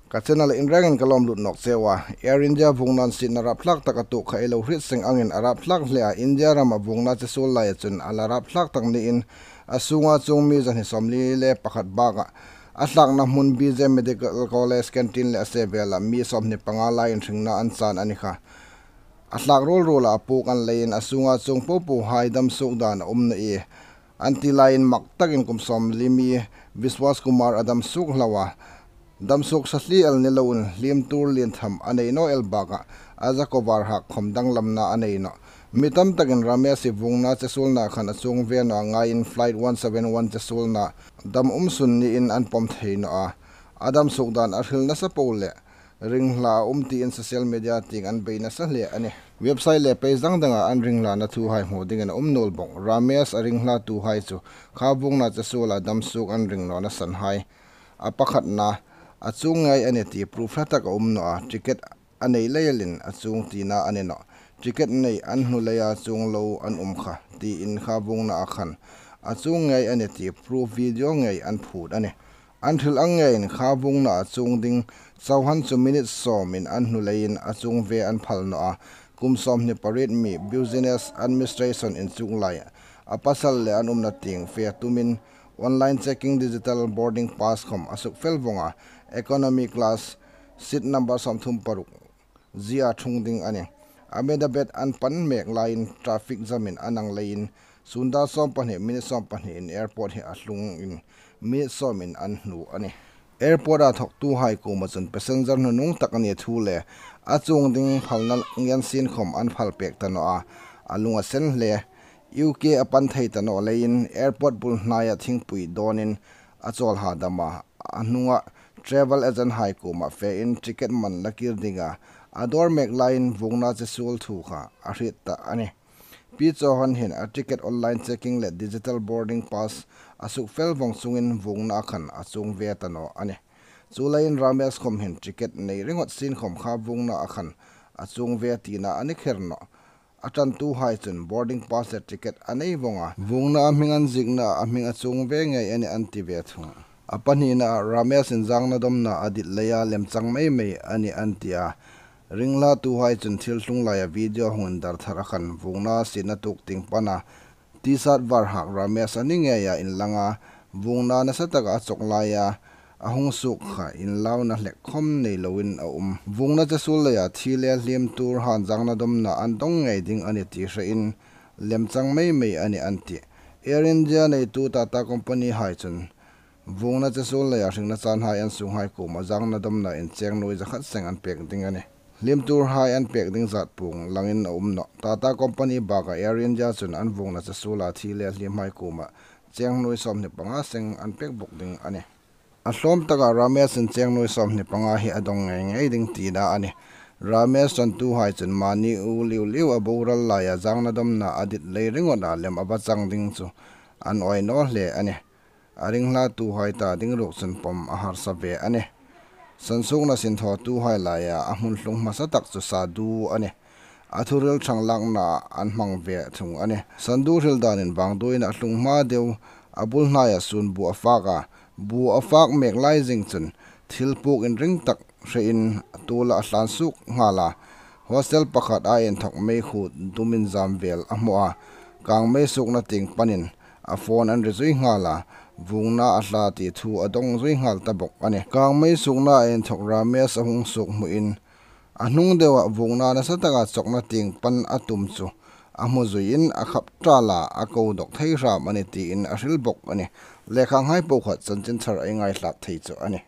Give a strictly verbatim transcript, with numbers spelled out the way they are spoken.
Ka channel inrengin ka lawm lut nawk cheu a. Air India vuongna sietna rapthlak tak a tuok kha ei lo hriet seng angin a rapthlak hle a, India rama vuongna che suol laia chun a la rapthlak tak niin a sunga chuong mi zahni sawmli le pakhat bakah a thlakna hmun B J Medical College canteen le a se vela mi sawmhni panga lai inhringna an chan a ni kha. A thlak ruol ruola a puok an leiin a sunga chuong popo hai dam suok dan a um nawh ie. An ti laiin mak takin kum sawmli mi Vishwas Kumar a dam suok hlak a. Dam suok sahliel ni loin hliemtur lien tham a nei naw el bakah a zakuo var hak khawm danglamna a nei nawh. Mi tam takin Ramesh hi vuongna che suolna khan a chuong ve naw a ngaiin flight one seven one che suolna dam um sun niin an pawm thei naw a. A dam suok dan a hril nasa po le ringhla a um tiin social media tieng an bei nasa hle a nih. Website le page dang danga an ringhla na thuhai hmu dingin a um nuol bawk. Ramesh a ringhlatuhai chu kha vuongna che suola dam suok an ring nawna san hai. A pakhatna, a chuong ngei a nih ti proof hla tak a um naw a, ticket a nei leiin a chuong tina a ni nawh. Ticket nei an hnu leia chuong lo an um kha, tiin kha vuongna a khan a chuong ngei a nih ti proof video ngei an phut a nih. An hril ang ngeiin kha vuongna a chuong ding chauhan chu minute sawmin an hnu leiin a chuong ve an phal naw a. Kum sawmhni pariet mi Business Administration inchuk lai a pasal le an umna tieng fe tumin online checking digital boarding pass khawm a suk fel vawng a, economy class seat number sawmthum paruk zia thung ding a nih. Ahmedabad an pan mek laiin traffic jam in a nang leiin sun dar sawm pahni minute sawm pahni in airport hi a tlungin minute sawmin an hnu a nih. Airport a thawktuhai kuoma chun passenger hnunung tak a ni thu le a chuong ding phalna ngen sin khawm an phal pek ta naw a, a lung a sen hle. U K a pan thei ta naw leiin airport bul hnaia thingpui dawnin a chawl ha dam a, a hnunga travel agent hai kuoma fein ticket man la kir dinga a dawr mek laiin vuongna che suol thu kha a hriet ta a nih. Pi Chauhan hin a ticket online checking le digital boarding pass a suk fel vawng chungin vuongna a khan a chuong ve ta naw a nih. Chuleiin Ramesh khawm hin ticket nei ringawt sin khawm kha vuongna a khan a chuong ve tina a ni kher nawh. A ṭantuhai chun boarding pass le ticket a nei vawng a, vuongna a hming an ziekna a hming a chuong ve ngei a nih an ti ve thung. A pahnina Ramesh in zangna dawmna a dit leia lemchang mei mei a nih an ti a. Ringlatuhai chun thil tlung laia video hung indar thar a khan vuongna sietna tuok tieng pana T-shirt var hak Ramesh a ni ngeia inlanga vuongna nasa taka a chawk laia a hung suok kha inlauna hlek khawm nei loin a um. Vuongna che suol leia thi le hliemtur han zangna dawmna an dawng ngei ding a nih ti hrein lemchang mei mei a nih an ti. Air India neitu Tata Company hai chun vuongna che suol leia hringna chanhai an sunghai kuoma zangna dawmna in cheng nuoi zakhat seng an pek ding a nih. Hliemturhai an pek ding zat puong langin a um nawh. Tata Company baka Air India chun an vuongna che suola thi le hliemhai kuoma cheng nuoi sawmhni panga seng an pek bawk ding a nih. A hlawm taka Ramesh in cheng nuoi sawmhni panga hi a dawng ngei ngei ding tina a nih. Ramesh ṭantuhai chun mani u liu liu a boral laia zangna dawmna a dit lei ringawta lem a va chang ding chu an awi naw hle a nih. A ringlatuhai ta ding ruok chun pawm a harsa ve a nih. Sansuokna sinthawtuhai laia a hmun tlung hmasa tak chu Sadhu a nih. A thuhril ṭhang lakna an hmang ve thung a nih. Sadhu hril danin vangduoina a tlung hma deu a bul hnaia sun bu a fak a, bu a fak mek lai zing chun thil puk inring tak hrein tuola a tlan suok nghal a. Hostel pakhat a inthawk meikhu dum inzam vel a hmu a, kang mei suokna tieng panin a phone an ri zui nghal a, vuongna a hla ti thu a dawng zui nghal ta bawk a nih. Kang mei suokna a inthawk Ramesh a hung suok hmuin a hnung deuha vuongna nasa taka chawkna tieng pan a tum chu a hmu zuiin a khap ṭala a ko dawk thei hram a nih tiin a hril bawk a nih. Lekhanghai po khat chanchin thar ei ngaithlak thei chu a nih.